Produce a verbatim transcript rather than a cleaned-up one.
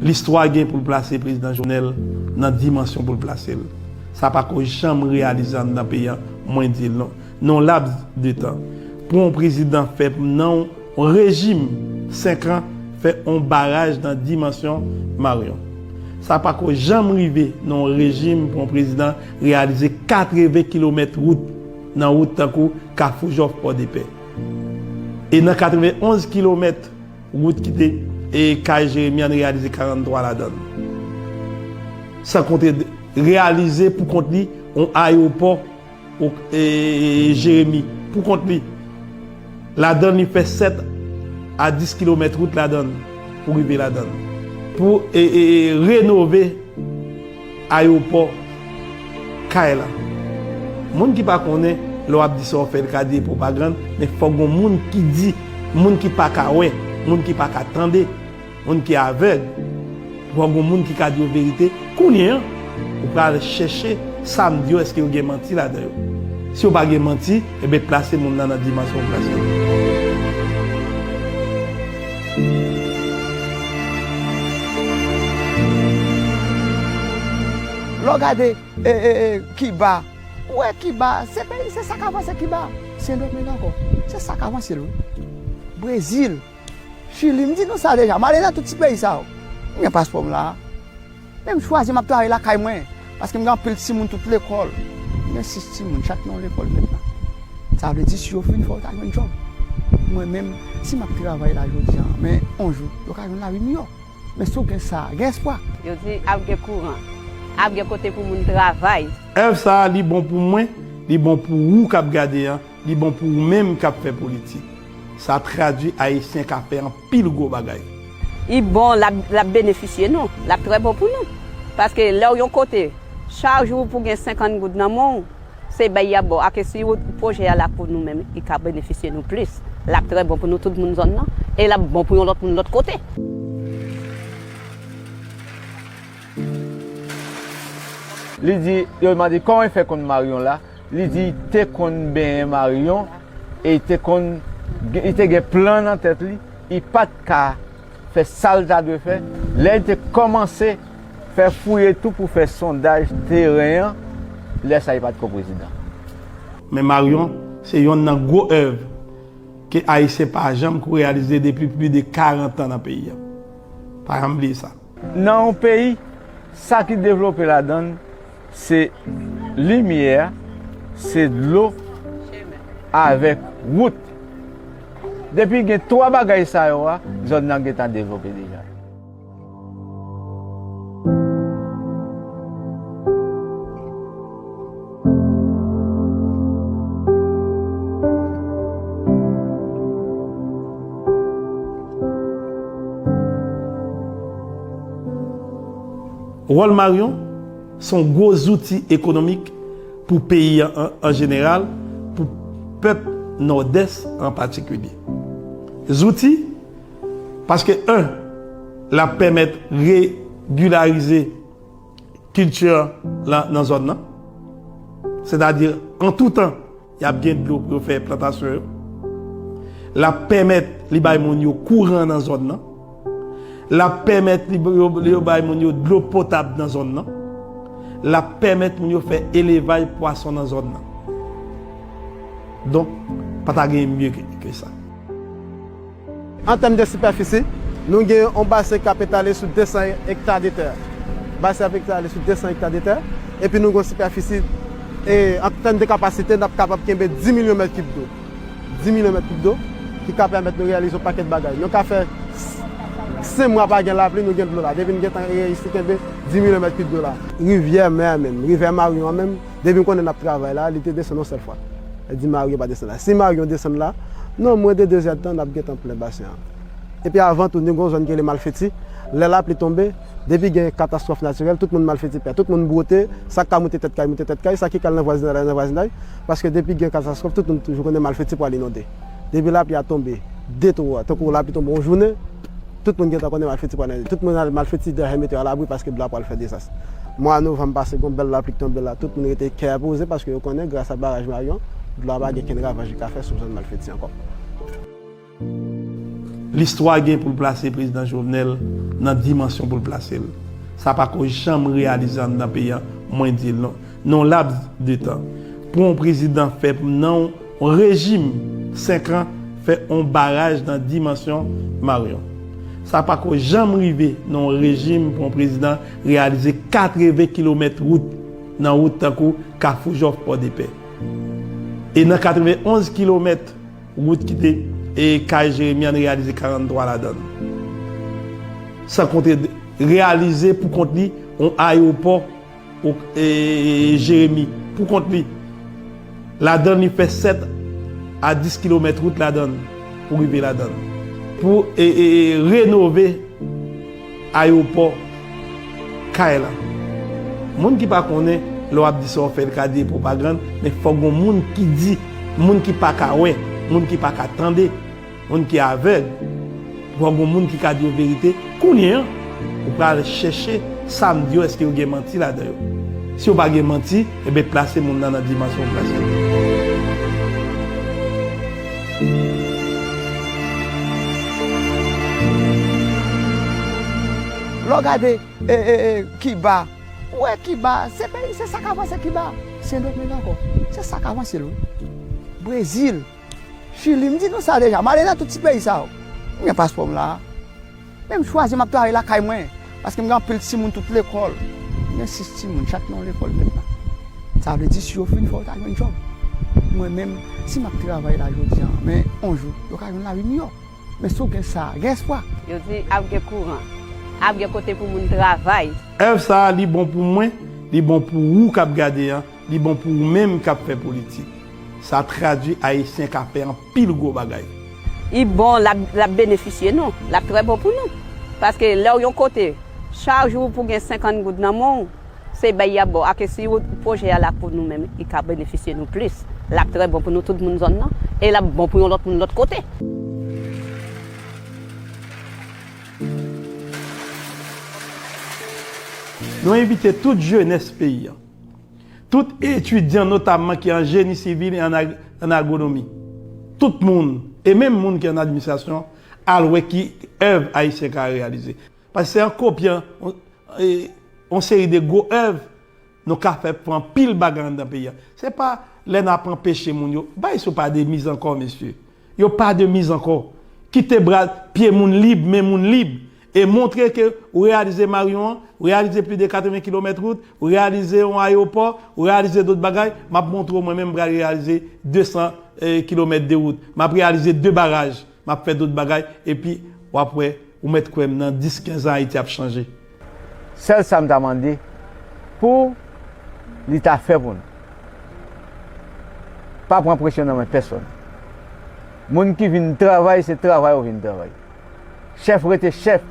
Listwa gen pou l plase prezidan Jovenel nan dimansyon pou l plase l. Sa pako janm reyalize anndan peyi a, mwen di l non. Nan yon laps de tan, pou yon prezidan fè nan yon rejim senk an, fè yon baraj nan dimansyon Marion. Sa pako janm rive nan yon rejim pou yon prezidan reyalize katreven kilomèt wout nan wout tankou Kafou Jòf Pòdepè. E nan katrevenonz kilomèt wout ki te e kay Jeremi an reyalize karanntwa ladan l. San konte reyalize pou kont li yon ayewopò o- e- Jeremi pou kont li. Ladan l li fè sèt a dis kilomèt wout ladan l pou rive ladan l. Pou e- e- e- renove ayewopò kay la. Moun ki pa konnen, lè w ap di sa w fè l ka di pwopagann, men fòk gon moun ki di, moun ki pa ka wè, moun ki pa ka tande, moun ki avèg, fòk gon moun ki ka di w verite. Kounye an, ou pral chèche sa m di yo, èske yo gen manti ladan yo. Si yo pa gen manti, ebyen plase moun nan nan dimansyon w plase l. Lè w gade e, e, e, Kiba, ou wè Kiba, se peyi, se sa k avanse Kiba. Sendomeng ankò, se sa k avanse l wi. Brezil, Chili, m di nou sa deja, m ale nan tout ti peyi sa yo. M gen paspò m la. Men m chwazi m ap travay lakay mwen, paske m gen anpil timoun tout lekòl. M gen sis timoun, chak nan yon lekòl mentnan. Sa vle di si yo fin fò yo ta jwenn djòb. Mwen menm, si m ap travay la jodi a, men yon jou, yo ka jwenn lavi miyò. Men si w gen sa, gen espwa. Yo di ap gen kouran, ap gen kote pou moun travay. Èv sa a, li bon pou mwen, li bon pou ou k ap gade an, li bon pou ou menm k ap fè politik. Sa tradui Ayisyen ka fè anpil gwo bagay. Li bon, l ap, l ap benefisye nou, l ap trè bon pou nou. Paske lè w yon kote, chak jou pou gen senkant goud nan men w, se bay y ap ba w. Ake si w- pwojè a la pou nou menm, li ka benefisye nou plis. L ap trè bon pou nou tout moun zòn nan, e l ap bon pou yon lòt moun lòt kote. Li di, yo mande kòman li fè konn Marion la. Li di li te konn benyen Marion e li te konn, li te gen plan nan tèt li. Li pa t ka fè sa l ta dwe fè. Lè li te kòmanse fè fouye tou pou fè sondaj teren an, lè sa a li pa t ko prezidan. Men Marion se yonn nan gwo èv ke Ayisyen pa janm ko reyalize depi plis de karant an nan peyi a. Pa janm bliye sa. Nan yon peyi, sa ki devlope ladan l, se limyè, se dlo, avèk wout. Depi gen twa bagay sa yo a, zòn nan gentan devlope deja. Wòl Marion se yon gwo zouti ekonomik pou peyi a an, an jeneral, pou pèp Nòdès an patikilye. Zouti, paske, en, l ap pèmèt regilarize kilti la nan zòn nan. Sètadi, an tou tan, y ap gen dlo pou yo fè plantasyon yo. L ap pèmèt li bay moun yo kouran nan zòn nan. L ap pèmèt li, yo, yo bay moun yo dlo potab nan zòn nan. L ap pèmèt moun yo fè elevaj pwason nan zòn nan. Donk, pa ta gen mye ke, ke sa. An tèm de sipèfisi, nou gen yon basen k ap etale sou de san ekta de tè. Basen ap etale sou de san ekta de tè. Epi nou gen yon sipèfisi, e, an tèm de kapasite, n ap kapab kenbe dis milyon mèt kib dlo. Dis milyon mèt kib dlo, ki ka pèmèt nou reyalize yon pakèt bagay. Nou ka fè s- senk mwa pa gen lapli, nou gen dlo la. Depi n gentan reyisi kenbe dis milyon mèt kib dlo la. Rivyè mè a menm, rivyè Marion an menm, depi m konnen n ap travay la, li te desann yon sèl fwa. Li di Marion pa desann la. Si Marion desann la, non, mwen de de zè tan, n ap gentan plen basen an. Epi avan tou, nou gen yon zòn ki rele Malfeti. Lè lapli tonbe, depi gen katastwòf natirèl, tout moun Malfeti pè. Tout moun bwote, sa k ka moute tèt kay, moute tèt kay, sa ki ka al nan vwazinay, al nan vwazinay. Paske depi gen katastwòf, tout moun toujou konnen Malfeti pral inonde. Depi lapli a tonbe, de twa, tankou lapli tonbe yon jounen, tout moun gentan konnen Malfeti pral inonde. Tout moun al Malfeti dèyè mete yo alabri paske dlo a pral fè dezas. Mwa novanm pase, gen yon bèl lapli ki tonbe la, tout moun rete kè poze paske yo konnen, gras a baraj Marion, dlo a pa gen kenn ravaj li ka fè sou zòn Malfeti ankò. Listwa gen pou l plase prezidan Jovenel nan dimansyon pou l plase l. Sa pako janm reyalize anndan peyi a, mwen di l non. Nan yon laps de tan, pou yon prezidan fè nan yon rejim senk an, fè yon baraj nan dimansyon Marion. Sa pako janm rive nan yon rejim pou yon prezidan reyalize katreven kilomèt wout nan wout tankou Kafou Jòf, Pòdepè. E nan katrevenonz kilomèt wout ki te e kay Jeremi an, reyalize karanntwa ladan l. San konte reyalize pou kont li yon ayewopò e, e, Jeremi pou kont li. Ladan li fè sèt a dis kilomèt wout ladan l pou rive ladan l. Pou e, e, e, renove ayewopò Kay la. Moun ki pa konnen, lè w ap di sa w fè l ka di e pwopagann, men fòk gon moun ki di, moun ki pa ka wè, moun ki pa ka tande, moun ki avèg, fòk gon moun ki ka di yo verite. Kounye an, ou pral chèche sa m di yo, èske yo gen manti ladan yo. Si yo pa gen manti, ebyen plase moun nan nan dimansyon w plase l. Lè w gade e, e, e, Kiba. Ou wè Kiba, se peyi, se sa k avanse Kiba. Sendomeng ankò, se sa k avanse l wi. Brezil, Chili, m di nou sa deja, m ale nan tout ti peyi sa yo. M gen paspò m la. Men m chwazi m ap travay lakay mwen, paske m gen anpil timoun tout lekòl. M gen sis timoun, chak nan yon lekòl menm nan. Sa vle di si yo fin fò yo ta jwenn djòb. Mwen menm, si m ap travay la jodi a, men yon jou, yo ka jwenn lavi miyò. Men si w gen sa, gen espwa. Yo di ap gen kouran, ap gen kote pou moun travay. Èv sa a, li bon pou mwen, li bon pou ou k ap gade an, li bon pou ou menm k ap fè politik. Sa tradui Ayisyen ka fè anpil gwo bagay. Li bon, l ap, l ap benefisye nou, l ap trè bon pou nou. Paske lè w yon kote, chak jou pou gen senkant goud nan men w, se bay y ap ba w. Ake si pwojè a la pou nou menm, li ka benefisye nou plis. L ap trè bon pou nou tout moun zòn nan, e l ap bon pou yon lòt moun lòt kote. Nou envite tout jenès peyi an, tout etidyan notamman ki an jeni sivil e an ag-, an agwonomi, tout moun, e menm moun ki an administrasyon, al wè ki èv Ayisyen ka reyalize. Paske se an kopyan, on, e, on seri de gwo èv nou ka fè pou anpil bagay anndan peyi a. Se pa lè n ap anpeche moun yo. Bagay sa yo pa de mizankò, mesye. Yo pa de mizankò. Kite bra, pye moun lib, men moun lib. E montre ke ou reyalize Marion an, ou reyalize plis de katreven kilomèt wout, ou reyalize yon ayewopò, ou reyalize dòt bagay. M ap montre w mwen menm m pral reyalize de san, e, kilomèt de wout. M ap reyalize de baraj. M ap fè dòt bagay, epi w ap wè, ou mèt kwè m, nan dis, kenz an, Ayiti ap chanje. Sèl sa m ta mande pou li ta fè pou nou. Pa pran presyon nan men pèsonn. Moun ki vin travay, se travay ou vin travay. Chèf rete chèf,